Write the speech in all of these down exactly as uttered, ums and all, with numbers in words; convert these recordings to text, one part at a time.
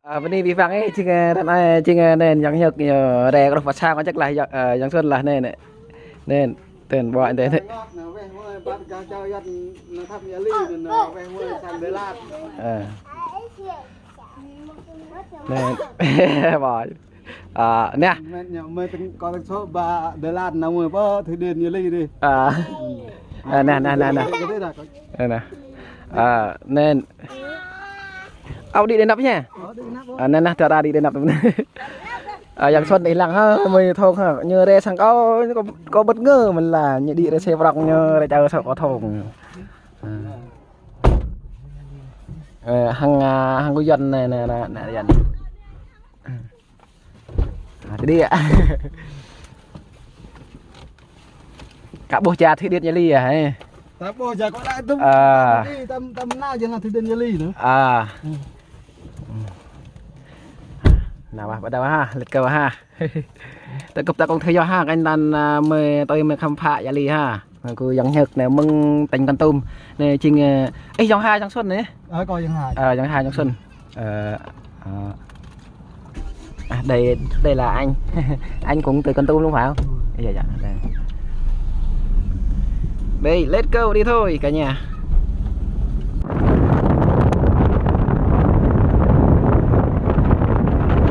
Ơ, bơni ƀing ih, jing, ơ, anai, jing, ơ, anai, Yang Nhơk ñu, rai kơđoh pơ sang, chắc là Yang, ơ, Yang Xuân là anai, anai. Anai, tên ƀô̆ anai, anai. Ơ. Anai, ƀô̆. Ơ, anai. Mĕt ñu, mĕt kâo tơ̆ng sô ƀă Đà Lạt nao mơ̆ pơ Thủy Điện Gia Ly dih. Ơ. Ơ, anai, anai, anai, anai. Anai, anai. Ơ, anai. Ơ, đĭ đe năp ñu. Ơ, đĭ đe năp. Ơ, anai, anai, tơdah đĭ đe năp. Ơ, Yang Xuân đih lăng ha, mơi thong ha. Ñu rai sang kâo, kâo, kâo bất ngờ mơ̆n lah, ñu đĭ rai xe prăk ñu rai čar sô kâo thong. Ơ. Ơ, hăng, ơ, hăng kơ Yuan anai, anai, anai, anai, Yuan. Ơ, tơdơi. Kâo ƀuh čar Thủy Điện Gia Ly ah, hă? Ta ƀuh čar kâo đă tơm. Ơ. Tơm, tơm nao jing Thủy Điện Gia Ly anŭn. Ơ. Ơ. Anai wah, bắt đầu ha, let's go ha. Tơ kơp ta kông thơ yua ha, kơ anŭn, ơ, mơi tui mơi khám phá Gia Ly ha. Kơ Yang Nhơk anai mơ̆ng tỉnh Kon Tum. Anai jing, ơ, ơ, Yang Hai, Yang Xuân anai. Ơ, kâo Yang Hai. Ơ, Yang Hai, Yang Xuân. Ơ, ơ. À, đây, đây là anh. Anh cũng từ Kon Tum đúng không? Ui. Dạ, dạ, đây. Đây, let's go đi thôi cả nhà.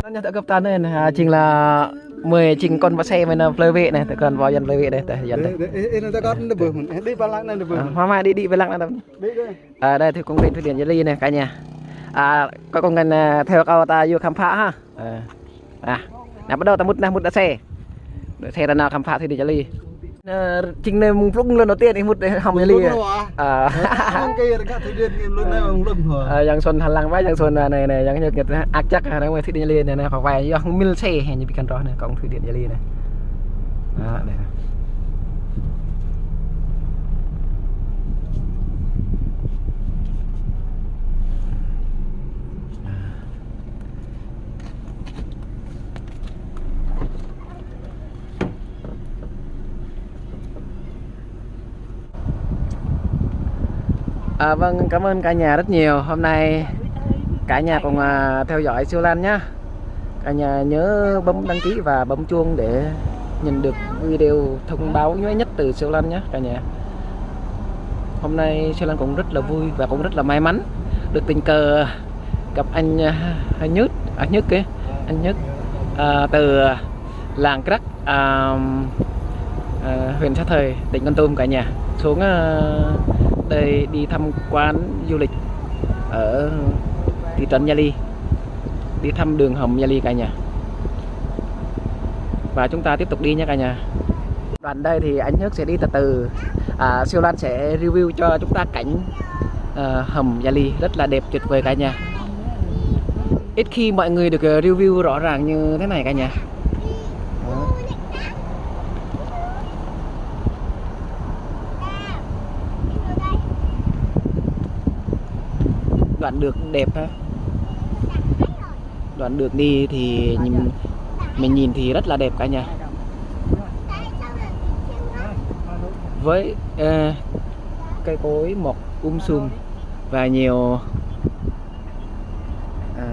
Anai tơ kơp ta anai, à, jing là mơi jing kơ pơ xe mơi anai plơi wĕ anai, tơ kơp pơ Yuan plơi wĕ anai, tơ Yuan anai. Đi, đi, đi, đi, tơ kơp anai bơ mơ̆n. Đi pơ lăng anai bơ mơ̆n. À, mă mă đi, đi pơ lăng anai. Đi, đi. Ơ, đây thì công viên Thủy Điện Gia Ly anai cả nhà. Ơ, kơ công viên, ơ, theo kâo ta yua khám phá ha. Ơ. Ơ. Anai bắt đầu ta mŭt anai, mŭt đa xe. Đa xe ta nao khám phá Thủy Điện Gia Ly. Ơ, jing anai mơ̆ng plung lần đầu tiên ih mŭt anai hŏm Gia Ly. Plung à? Ơ. Ơ, kơ rơka Thủy Điện, plung anai mơ̆ng plung hŏ. Ơ, Yang Xuân hăng lăng wah, Yang Xuân anai, anai, Yang Nhơk ñu ăt čăk anai, mơi Thủy Điện Gia Ly anai, anai, khŏk wai, yua hăng mil xe, hă, ñu ƀu kăn rŏh anai, kông Thủy Điện Gia Ly anai. Ơ, anai. À, vâng, cảm ơn cả nhà rất nhiều. Hôm nay cả nhà cũng, à, theo dõi Siu Lan nhá. Cả nhà nhớ bấm đăng ký và bấm chuông để nhận được video thông báo mới nhất từ Siu Lan nhé cả nhà. Hôm nay Siu Lan cũng rất là vui và cũng rất là may mắn được tình cờ gặp anh, à, anh Nhất, à, Nhất kìa, anh Nhất, à, từ làng Krăk, à, à, huyện Sa Thầy, tỉnh Kon Tum cả nhà, xuống, à, đây đi tham quan du lịch ở thị trấn Gia Ly, đi thăm đường hầm Gia Ly cả nhà. Và chúng ta tiếp tục đi nha cả nhà. Đoạn đây thì anh Hước sẽ đi từ từ. À, Siu Lan sẽ review cho chúng ta cảnh, à, hầm Gia Ly rất là đẹp tuyệt vời cả nhà. Ít khi mọi người được, ờ, review rõ ràng như thế này cả nhà. Đó. Đoạn đường đẹp ha. Đoạn đường đi thì nhìn, mình nhìn thì rất là đẹp cả nhà. Với, ờ, cây cối mọc um sùm và nhiều, à,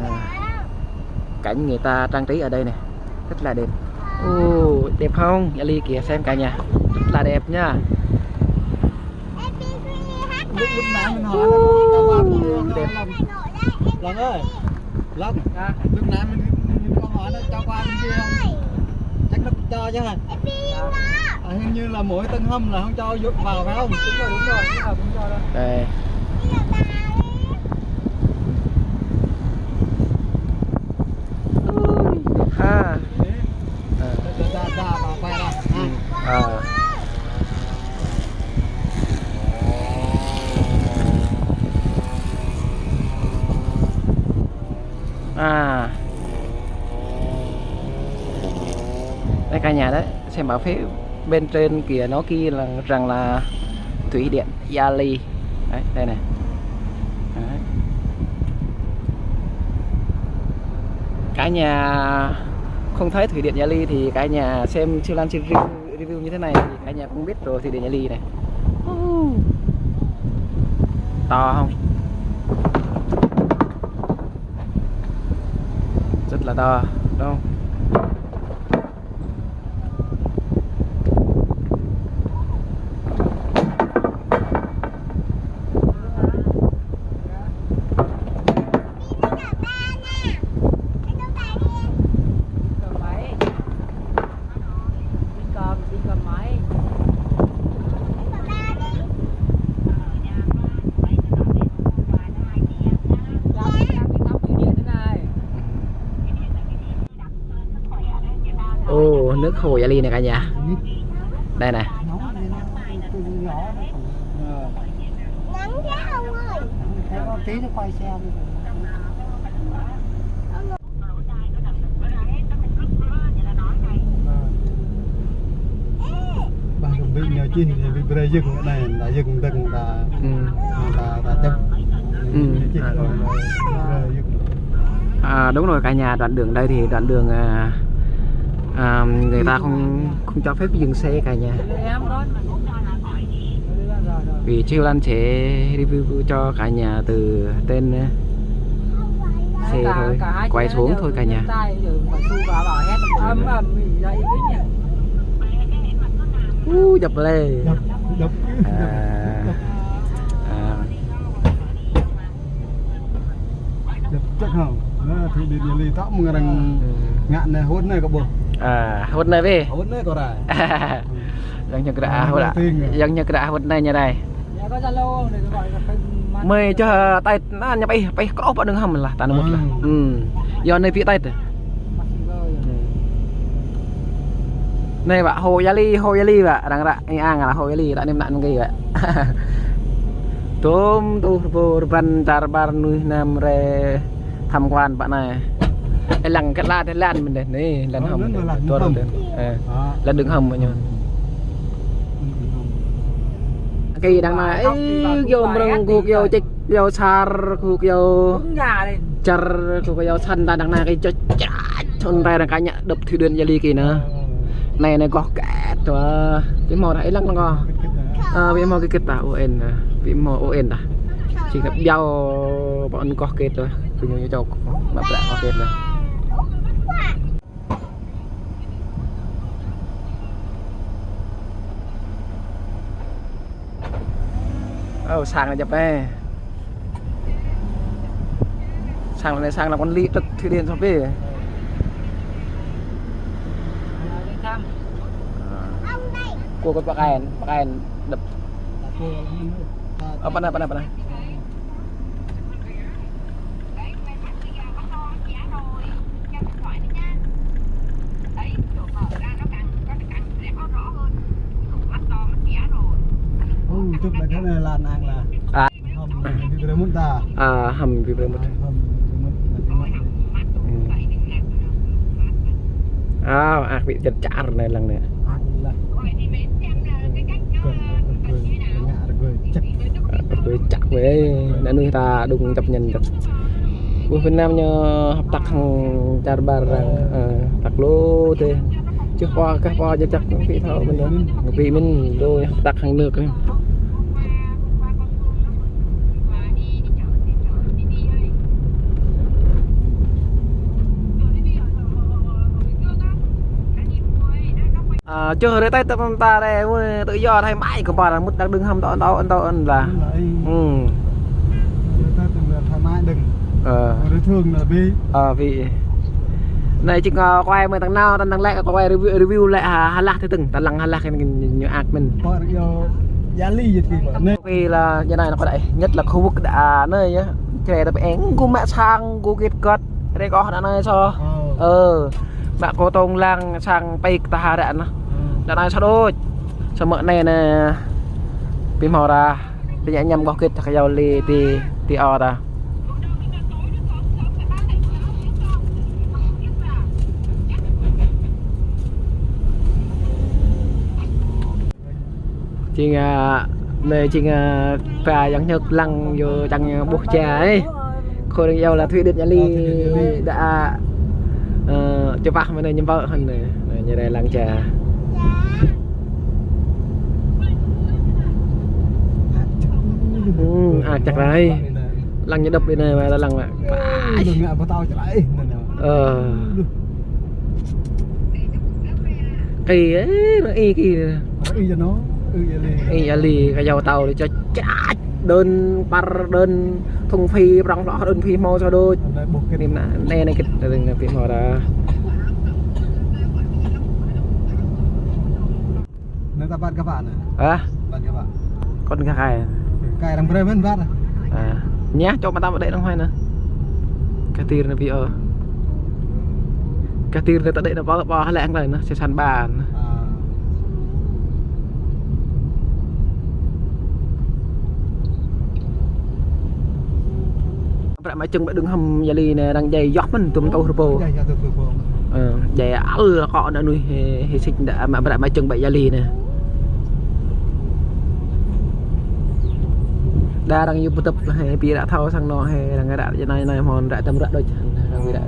cảnh người ta trang trí ở đây này rất là đẹp. Ồ, đẹp không? Gia Ly kìa, xem cả nhà. Rất là đẹp nha. Lúc, lúc nãy mình hỏi là Ồ, đẹp. Lăng ơi. Lăng. Hả? Lúc nãy mình, mình có hỏi nó cho qua bên kia không? Chắc nó cho chứ hả? À, hình như là mỗi tầng hầm là không cho dụ vào phải không? Đúng rồi, đúng rồi, đúng rồi, đúng rồi đó. Đây. Ha. Ờ. Ra, ra, ra, vào quay ra. Ừ. Ờ. À. Đây cả nhà đấy, xem bảo phiếu bên trên kia nó ghi là rằng là thủy điện Gia Ly. Đấy, đây này. Đấy. Cả nhà không thấy thủy điện Gia Ly thì cả nhà xem Siu Lan review, review như thế này thì cả nhà cũng biết rồi, thủy điện Gia Ly này. To không? Rất là to, đúng không? Ồ, nước hồ Gia Ly này cả nhà. Đây này. Ƀah kơ ƀing ñu čih, ƀing brơi yơ̆ng anai, ta yơ̆ng dơ̆ng, ta, ta, ta čăp. Ƀing ñu čih, ƀing brơi yơ̆ng. À, đúng rồi cả nhà, đoạn đường đây thì đoạn đường, à, à, người ta không, không cho phép dừng xe cả nhà. Vì Chiêu Lan sẽ review cho cả nhà từ trên, ờ, xe thôi. Quay xuống thôi cả nhà. Ú, djŏp lĕ. Djŏp, djŏp. À. À. Djŏp čăk hŏ. Nă, thủy điện Gia Ly tŏ mơ̆ng arăng ngă anai hŭt anai kơ ƀuh. À, hŭt anai bĕ. Hŭt anai kơ rai. Yang ñu kơ rai hŭt anai ñu rai. Mơi čơ taih anŭn ñu pơih, pơih kơ ôh pơ đơ̆ng hăm lah, ta anŭn mŭt lah. Yua anai pĭ taih. Anai wă hồ Gia Ly, hồ Gia Ly wă, arăng ră ih ang lah hồ Gia Ly, ră anai mơnă anŭn kơ wă. Tôm tuh rơbâo rơbăn čar ƀar mơnuih anăm rai tham quan pơ anai. Ih lăng kơ lăn, lăn mơ̆n dêh, anai lăn hăm. Lăn đơ̆ng hăm ñu. Kơ đăng anai, ih, gơyut mrơ̆ng, gơyut čĭk, gơyut sar, gơyut čar, gơyut săn, ta đăng anai kơ čơčăt, čŏn rai arăng kơ ñu dŏp thủy điện Gia Ly kơ anai. Anai anai gŏh kĕt tuh. Ƀu hmâo dah ih lăng lăng kơ. À, ƀu hmâo kĕt kĕt dah, U N dah. Ƀu hmâo U N dah. Či kĕt biao pơ anŭn gŏh kĕt tuh. Ƀu ñu ñu čŏk. Mă prăk gŏh kĕt dah. Ơ, sang anai djŏp anai. Sang anai, sang anai kơ lit tơ̆t thủy điện soh pĕ. Kơ kơ pơkai, pơkai dŏp. Ơ, pơ anai, pơ anai, pơ anai. Ơ, tŭk lĕ kơ anai lăn ang lah. À. Hăm ƀu brơi mŭt ta. À, hăm ƀu brơi mŭt. Hăm ƀu brơi mŭt. Ơ, ăh, ƀu čăt čar anai lăng anai. Alah. Rơgơi, rơgơi, rơgơi čăk. Rơgơi čăk wĕ, anŭn anai ta đŭng čăp ñăn čăk. Ƀuh Việt Nam ñu hơ̆p tăk hăng čar ƀar arăng, ơ, tăk lu tĕ. Čuh pô kah pô jăk jăk kơ pĭ thâo mơ̆n. Kơ pĭ mơ̆n lu hơ̆p tăk hăng nước. À, čuh rơ̆ taih tơ̆ pơm ta rơ̆, mơ̆ tơ̆ yua thai mai kơ ƀar mŭt đăng đơ̆ng hăm tŏ tŏ tŏ lah. Ơ. Ơ, pĭ. Anai či kơ quay mơ̆ tăng nao, tăng lĕ kơ quay review, review lĕ ha, ha lah tơ̆ tơ̆ng, ta lăng ha lah kơ ñu ăk mơ̆n. Pơ yua Gia Ly yơh kơ pơ. Anai. Kơ anai ñu kơ đai, nhất là khu vực đa anai yơh. Čơđai ta pơ eng, gơ̆ mă sang, gơ̆ kĕt kĕt. Rơkâo đa anai soh. Ơ. Mă kơ tŏng lăng sang pĕk ta ha ră anai. Đa anai soh đôč. Samơ̆ anai anai. Ƀu hmâo ră. Tơña ñăm gŏh kĕt ta kơ yua Lê ti, ti ơ ta. Jing, ơ, anai jing, ơ, ba Yang Nhơk lăng yua čang ƀuh ča ih. Khôi đang yua là thủy điện Gia Ly đa, ơ, čơpah mơ̆ anai ñu pơ hăn anai. Anai ñu rai lăng ča. Ơ, ăh čăk rai. Lăng ñu dŏp đơi anai, mă lăng mă. Đơ̆ng ngă pơtao ča ih. Ơ. Kì, ê, nó y kì. Nó y cho nó, y Yali. Y Yali, kơ yua tàu đi cho chát. Đơn păr, đơn thùng phi, prong lŏ, đơn phi hmâo sa đôč. Hôm nay buộc cái Niêm nă, anai, anai, kit, đơn phi hmâo đa. Anai ta ƀat kơ ƀă anai. Hă? Ƀat kơ ƀă. Kŏn kơ kai. Kai arăng brơi mơ̆n ƀat. À, ña, čŏk mă ta ƀu đĕ nang huai anai. Kơ tir anai phi ơ. Kơ tir anai ta đĕ anai pơ, pơ hlĕng anai anai, sĭt săn ƀan. À. Bră mă čơ̆ng ƀơi đường hầm Yali anai arăng djai yơh mơ̆n, tŭm tŭ rơbô. Djai yơh tŭm tŭ rơbô. Ơ, djai ăl kơ anai anŭn hĭ, hĭ sĭt đa mă bră mă čơ̆ng ƀơi Yali anai. Đa arăng yŭ pơtŭp hĭ, pi ră thâo sang anŏ hĭ, arăng ră anai anai hmâo ră tơm ră đôč. Arăng pi ră,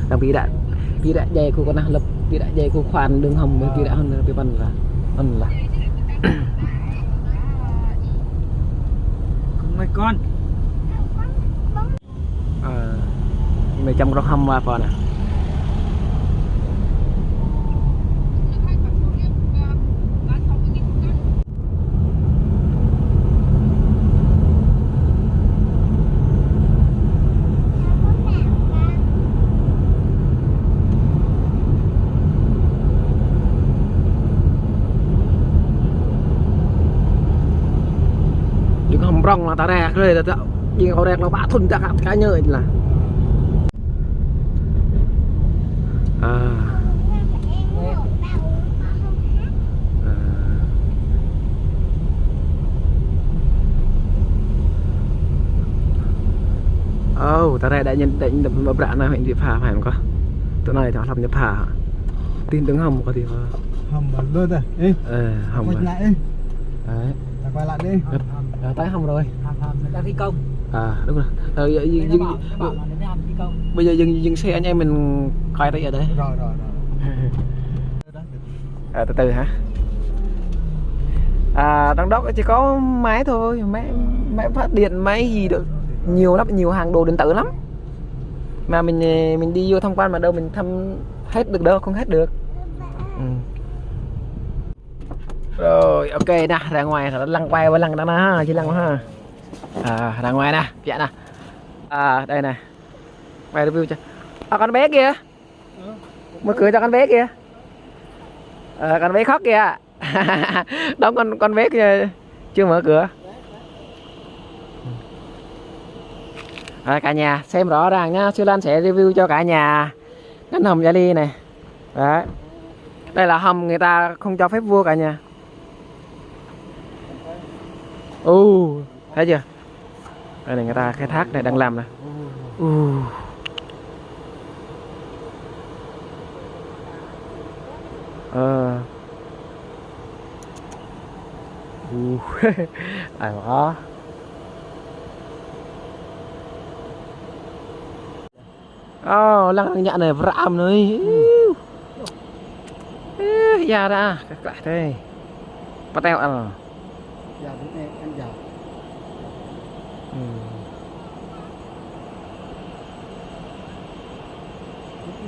arăng pi ră, pi ră djai khul kơnah lăp, pi ră djai khul khoan đường hầm, pi ră hăn, pi păn lah. Hăn lah. Không mấy con. Ơ, mơi čăm krŏk hăm wa pơ anai. Jing hăm prŏng lah ta rek rơi, ta, ta, jing kâo rek lah pă thŭn ta ka, ka ñơ lah. À. À. Ơ, ta rek đa ñen, đa ñen mă bră anai hĭ, pha, pha hĭ kơ. Tơ anai ta hlăm ñu pha. Tin đơ̆ng hăm kơ ti pha. Hăm ƀă lơ ta. Ê. Ơ, hăm ƀă. Quay lại đi. Đấy. Ta quay lại đi. Rồi, rồi, tới hầm rồi. Hầm, hầm, người ta thi công. À, đúng rồi. Ờ, giờ, Người ta dừng, bảo, người ta bảo là người ta hầm thi công. Bây giờ dừng, dừng xe anh em mình quay tới giờ đấy. Rồi, rồi, rồi. À, từ từ hả? À, trong đó chỉ có máy thôi, máy, máy phát điện, máy gì đó. Nhiều lắm, nhiều hàng đồ điện tử lắm. Mà mình, mình đi vô tham quan mà đâu mình thăm hết được đâu, không hết được. Ừ. Rồi, ok, nah, ra ngoài, lăng quay và lăng đó nè, ha, chỉ lăng ha. À, ra ngoài nè, kìa nè. À, đây nè. Quay review cho. À, con bé kìa. Mở cửa cho con bé kìa. Ờ, con bé khóc kìa. Đóng con, con bé kìa. Chưa mở cửa. À, cả nhà xem rõ ràng nhá, Siu Lan sẽ review cho cả nhà. Căn hầm Yali này. Đấy. Đây là hầm người ta không cho phép vô cả nhà. Ù, thấy chưa? Đây này, người ta khai thác này, đang làm này. Ù. Ờ. Ù. Ai mà. Ơ, lăng arăng ñă anai, vră mơ̆n anai. Ơ, ia ră, kơ klă tơi. Pơteo ăl. Ia, anai, ăn ia.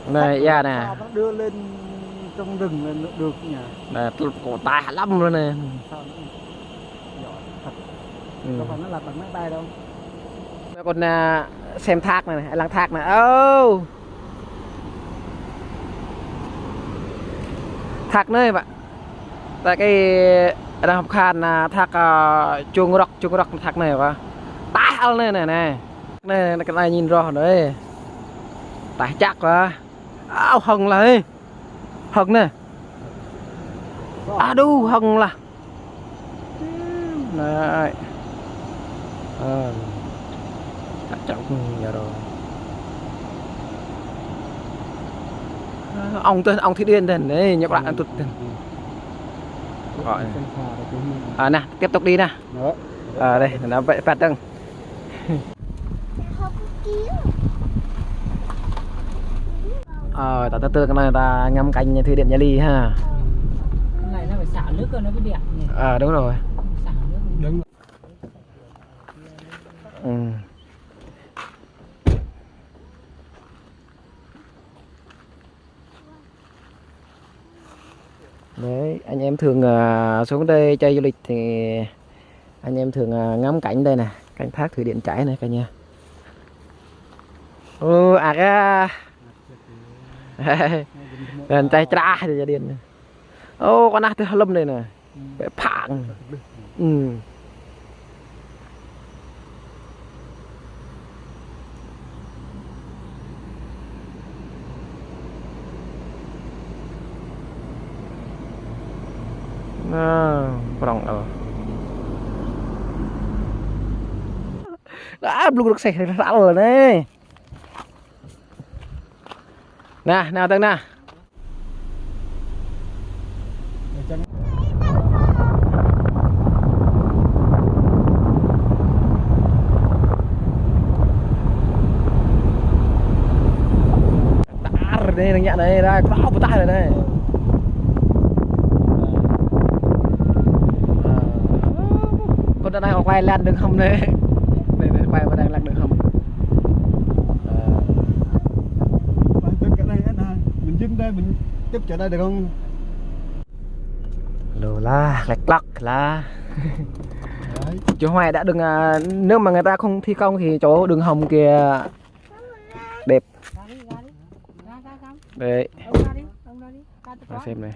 Anai, ia anai. Đưa lên trong rừng là được nhỉ? Anai, tơl kơ ta lăm rồi anai. Sao nó Giỏi thật. Ừ. Không phải nó lật bằng máy bay đâu. Anai kơ anai, xem thác anai, lăng thác anai. Ô. Thác anai, pă. Tại cái đang học khan là thác, à, Chuông Rok, Chuông Rok thác anai pă. Tah ăl anai, anai, anai. Anai, anai, kơ anai nhìn rõ anai. Tah čăk pă. Ao hŏng lah, ê. Hŏng anai. Aduh, hŏng lah. Anai. Ơ. Chak chak ni ya ro. Ơ, ong tơ, ong thủy điện tơ, anai, ñu pơlă ăn tŭt tơ. Gọi. À, nè, tiếp tục đi nè. Ờ, đây, nó bật, bật đằng. Ờ, ta, ta, ta, cái này ta ngắm cảnh thủy điện Gia Ly ha. Cái này nó phải xả nước cơ, nó mới đẹp nhỉ? Ờ, đúng rồi. Xả nước. Đúng. Ừ. Đấy, anh em thường, à, xuống đây chơi du lịch thì anh em thường, à, ngắm cảnh đây này, cảnh thác thủy điện chảy này cả nhà. Ô, ăt ah. Đang chảy ăt ah, đèn. Ô, kơnah tơ hlăm đây nè. Bĕ phang. Ừ. Nah, prong el. Ah, blung rơ̆k seh, rơ̆k seh ne. Nah, nah, tơ̆ng nah. Tar ne, nang ñă ne, rai, krao pơtah ne. Kơ anai, kơ anai lăng đơ̆ng hăm ne. Ne, ne, kơ anai lăng đơ̆ng hăm. Kơ anai, anai, mĭn jing dai, mĭn tŭp čar dai đơ̆ng hăm. Lu lah, klek klok lah. Đấy. Chứ ngoài đã đừng, à, nếu mà người ta không thi công thì chỗ đường hầm kia đẹp. Đấy. Ra xem này.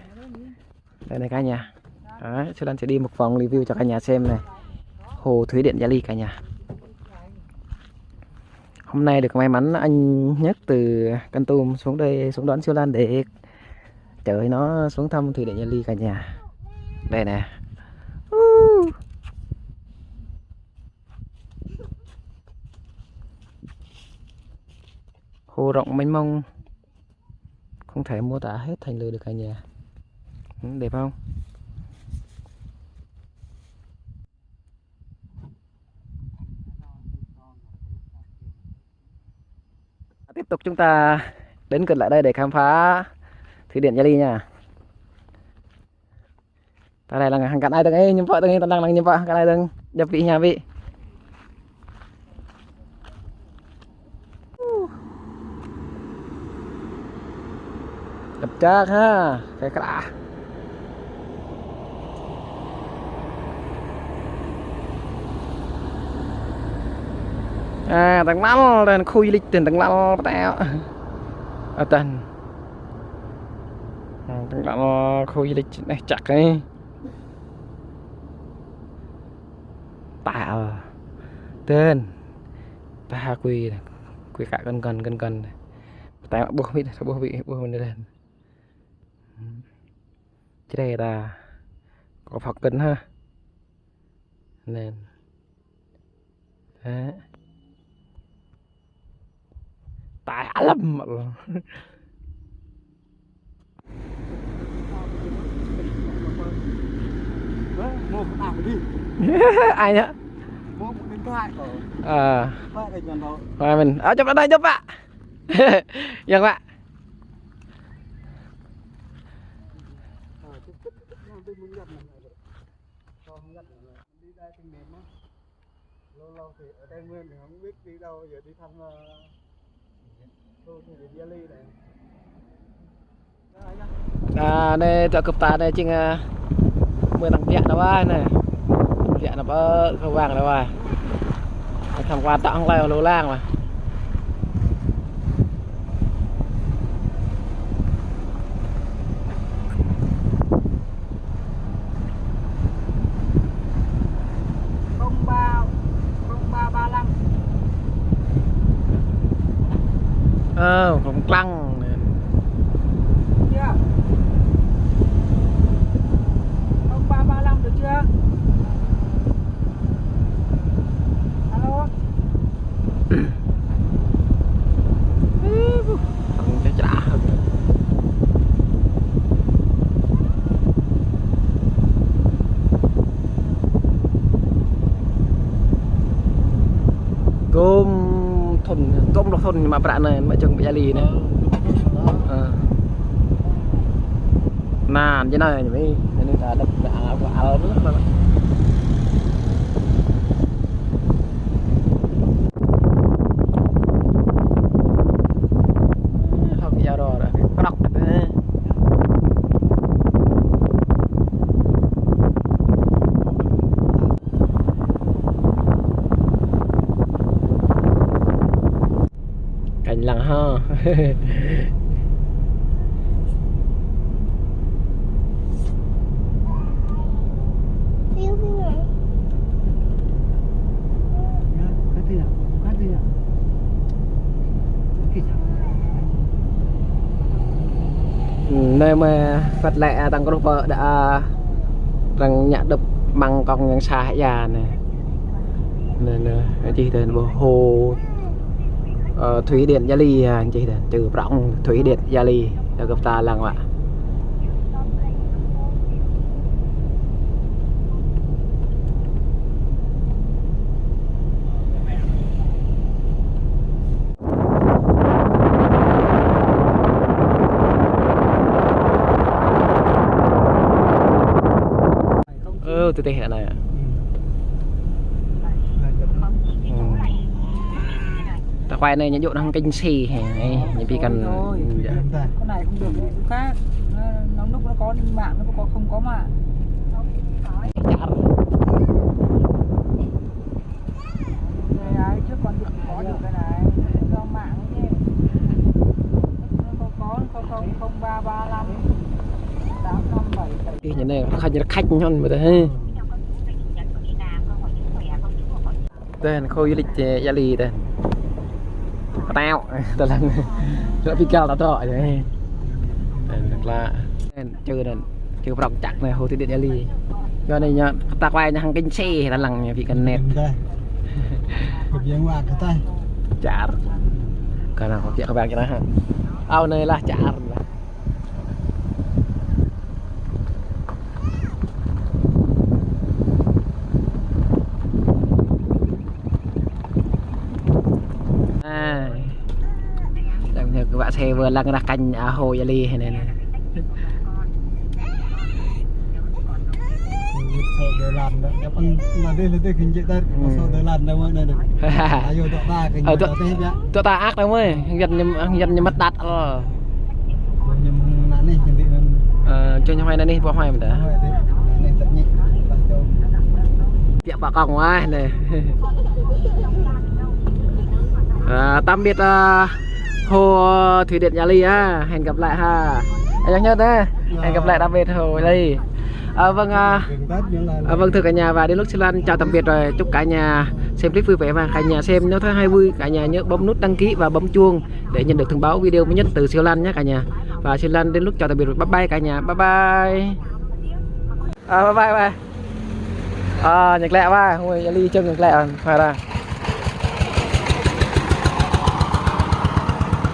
Đây này cả nhà. Đấy, Sư Lan sẽ đi một vòng review cho cả nhà xem này. Hồ thủy điện Gia Ly cả nhà. Hôm nay được may mắn anh Nhất từ Kon Tum xuống đây, xuống đón Siu Lan để chở nó xuống thăm thủy điện Gia Ly cả nhà. Đây nè. Uh. Hồ rộng mênh mông, không thể mô tả hết thành lời được cả nhà. Ừ, đẹp không? Tiếp tục chúng ta đến gần lại đây để khám phá thủy điện Gia Ly nha. Ta đang lăng hăng kơ anai dơ̆ng, ê, ñu pă dơ̆ng, ta đang lăng ñu pă hăng kơ anai dơ̆ng. Djŏp ƀĭ hia ƀĭ. Djŏp čak ha, kơ krah. À, tơ̆ng lăl, tơ̆ng khui lik, tơ̆ng lăl, pơtao. Ơ, tơ̆ng. Tơ̆ng lăl, khui lik, ne, čak ne. Tao. Tơ̆ng. Tao khui, khui kơ găn găn, găn găn. Pơtao ƀuh ƀĭ, ƀuh ƀĭ, ƀuh ƀĭ ne. Čre ta. Kơ phŏk găn ha. Anŭn. Hă. Tai alăm. Ai nhá. Ờ. Mai mình. Ờ, chụp ở đây, chụp, Pak. Yang, Pak. Đi đây kinh nghiệm á. Lâu lâu thì ở Tây Nguyên thì không biết đi đâu, giờ đi thăm, ờ, khu thủy điện Gia Ly này. À, anai tơ̆ kơp ta anai jing, à, mơ̆ng tơ̆ng biă anŭn wa anai. Biă anŭn pơ kơ wang anŭn wa. Tham quan tơ̆ hăng lai lu lăng wa. Không ba, không ba ba lăm. Ờ, không lăng. Chưa? Không ba ba lăm được chưa? Alo. Gôm thŭn, gôm lŏh thŭn mă prăk anai, mă čŏng ƀơi Gia Ly anai. Ơ. Anŭn, jing anai, ñu mi. Anai ta đăp, đăp, đăp, đăp. Hŏk ia ro dah, krŏk kơ tơ. Anai mơ̆ Phật lĕ tăng kruh pơ đa, a, arăng ñă đŭp măng kông yang sa ya anai. Anai, anai, čih tơ anai ƀu hô, ơ, thủy điện Gia Ly ha, čih tơ anai, čư prŏng thủy điện Gia Ly, tơ gơ̆p ta lăng wă. Ơ, tơ teh anai. Ơ. Ta quay anai ñu djơ̆ hăng kênh xe ha, anai, ñu pi kăn. Ôi, ôi, cái này không được, cái khác. Nó, nó lúc nó có mạng, nó có không có mạng. Cái ấy trước còn được, có được cái này, do mạng ấy chứ. Không có, không không không ba ba lăm tám năm bảy bảy. Ih, ñu anai, khăch, khăch ñu anai mơ̆ tơ, hă? Tơ anai, khu du lịch, ơ, Gia Ly tơ anai. Tao, tơ lăng. Tơ pi kal tao tơ, hă? Tơ anai, tơ anai, čư anai. Čư prŏng čăk anai, hô thủy điện Gia Ly. Yua anai ñu, ta quay ñu hăng kênh xe, ta lăng ñu pi kăn net. Kơbiă wă kơ tah. Čar. Kơ anai, kơbiă kơ bang čar ha. Ao anai lah čar lah. Anai. Đang ñu kơ wă xe wơ̆t lăng rah kañ, a, hô Gia Ly anai, anai. Sô Đài Loan đó, đáp ứng mà đây là đây kinh tế đó, có sô Đài Loan đâu mà đây được. Ayo, tọ ta kinh tế đó thế. Tơ ta ăk tơ mơ̆, Việt Nam, Việt Nam măt đăt, ơ. Ơ, čô ñu huai anai anai, ƀu huai mơ̆ tơ. Huai tơ. Anai tơñi. Pas čô. Biă pă kông wah anai. Ơ, tạm biệt, ơ, hồ thủy điện Gia Ly ha. Hẹn gặp lại ha. Anh nhớ thế. Hẹn gặp lại tạm biệt hồ Gia Ly. Ơ, vâng, ơ, ơ, vâng, thưa cả nhà, và đến lúc Siu Lan chào tạm biệt rồi. Chúc cả nhà xem clip vui vẻ và cả nhà xem nếu thấy hay vui, cả nhà nhớ bấm nút đăng ký và bấm chuông để nhận được thông báo video mới nhất từ Siu Lan nhé cả nhà. Và Siu Lan đến lúc chào tạm biệt. Bye bye cả nhà. Bye bye. Ơ, bye bye, bye. Ơ, ñu glaĭ wă, hô Gia Ly čơ̆ng ñu glaĭ, ơ, huai ra.